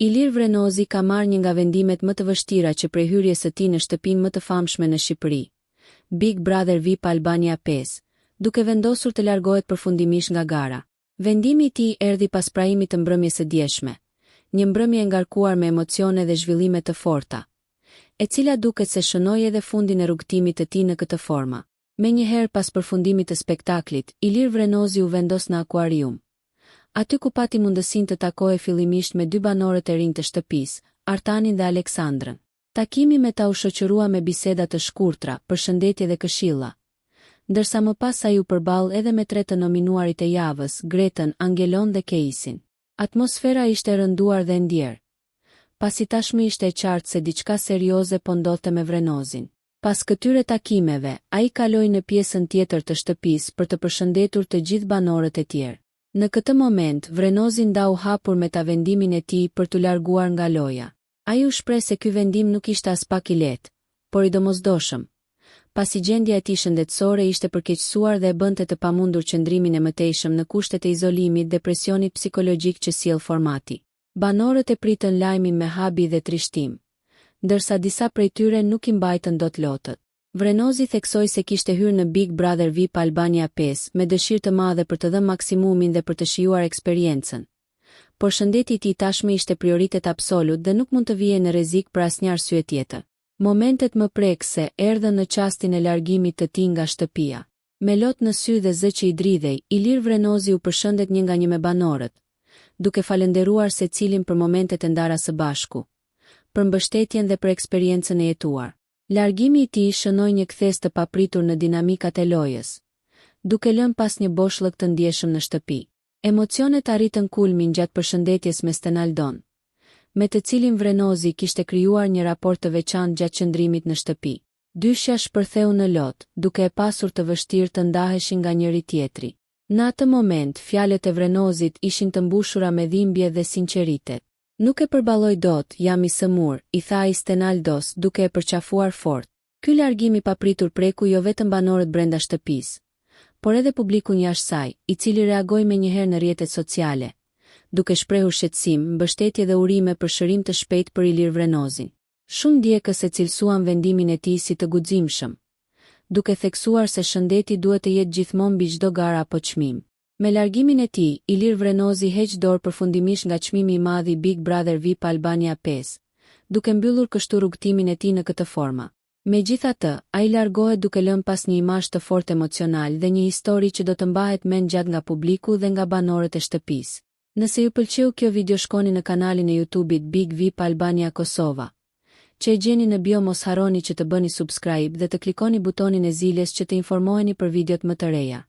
Ilir Vrenozi ka marrë një nga vendimet më të vështira që prej hyrjes së tij në shtëpinë më të famshme në Shqipëri, Big Brother VIP Albania 5, duke vendosur të largohet përfundimisht nga gara. Vendimi i tij erdhi pas prime-it të mbrëmjes së djeshme, një mbrëmje e ngarkuar me emocione dhe zhvillime të forta, e cila duket se shënoi edhe fundin e rrugëtimit të tij në këtë forma. Menjëherë pas përfundimit të spektaklit, Ilir Vrenozi u vendos në akuarium, aty ku pati mundësinë të takohej fillimisht me dy banorët e rinj të shtëpisë, Artanin dhe Aleksandrën. Takimi me ta u shoqërua me biseda të shkurtra, përshëndetje dhe këshilla, ndërsa më pas ai u përball edhe me tre të nominuarit e javës, Gretën, Angelon dhe Keisin. Atmosfera ishte e rënduar dhe e ndjerë, pasi tashmë ishte e qartë se diçka serioze po ndodhte me Vrenozin. Pas këtyre takimeve, ai kaloi në pjesën tjetër të shtëpisë për të përshëndetur të gjithë banorët e tjerë. Në këtë moment, Vrenozi ndau hapur me ta vendimin e tij për t'u larguar nga loja. Ai u shpreh se ky vendim nuk ishte aspak i lehtë, por i domosdoshëm, pasi gjendja e tij shëndetësore ishte përkeqësuar dhe e bënte të pamundur qëndrimin e mëtejshëm në kushtet e izolimit dhe presionit psikologjik që sjell formati. Banorët e pritën lajmin me habi dhe trishtim, ndërsa disa prej tyre nuk i mbajtën dot lotët. Vrenozi theksoi se kishte hyrë në Big Brother VIP Albania 5 me dëshirë të madhe për të dhënë maksimumin dhe për të shijuar eksperiencën. Por shëndeti i tij tashmë ishte prioritet absolut dhe nuk mund të vihej në rrezik për asnjë arsye tjetër. Momentet më prekëse erdhën në çastin e largimit të tij nga shtëpia. Me lot në sy dhe zë që i dridhej, Ilir Vrenozi u përshëndet një nga një me banorët, duke falënderuar secilin për momentet e ndara së bashku, për mbështetjen dhe për eksperiencën e jetuar. Largimi i tij shënoi një kthesë të papritur në dinamikat e lojës, duke lënë pas një boshllëk të ndjeshëm në shtëpi. Emocionet arritën kulmin gjatë përshëndetjes me Stenaldon, me të cilin Vrenozi kishte krijuar një raport të veçantë gjatë qëndrimit në shtëpi. Dyshja shpërtheu në lot, duke e pasur të vështirë të ndaheshin nga njëri-tjetri. Në atë moment, fjalët e Vrenozit ishin të mbushura me dhimbje dhe sinqeritet. Nuk e përballoj dot, jam i sëmurë, i tha ai Stenaldos, duke e përqafuar fort. Ky largim i papritur preku jo vetëm banorët brenda shtëpisë, por edhe publikun jashtë saj, i cili reagoi menjëherë në rrjetet sociale, duke shprehur shqetësim, mbështetje dhe urime për shërim të shpejtë për Ilir Vrenozin. Shumë ndjekës e cilësuan vendimin e tij si të guximshëm, duke theksuar se shëndeti duhet të jetë gjithmonë mbi çdo garë apo çmim. Me largimin e tij, Ilir Vrenozi heq dorë përfundimisht nga çmimi i madh i Big Brother VIP Albania 5, duke mbyllur kështu rrugëtimin e tij në këtë forma. Megjithatë, ai largohet duke lënë pas një imazh të fortë emocional dhe një histori që do të mbahet mend gjatë nga publiku dhe nga banorët e shtëpisë. Nëse ju pëlqeu kjo video shkoni në kanalin e YouTube-it Big VIP Albania Kosova, që e gjeni në bio mos harroni që të bëni subscribe dhe të klikoni butonin e ziles që të informoheni për videot më të reja.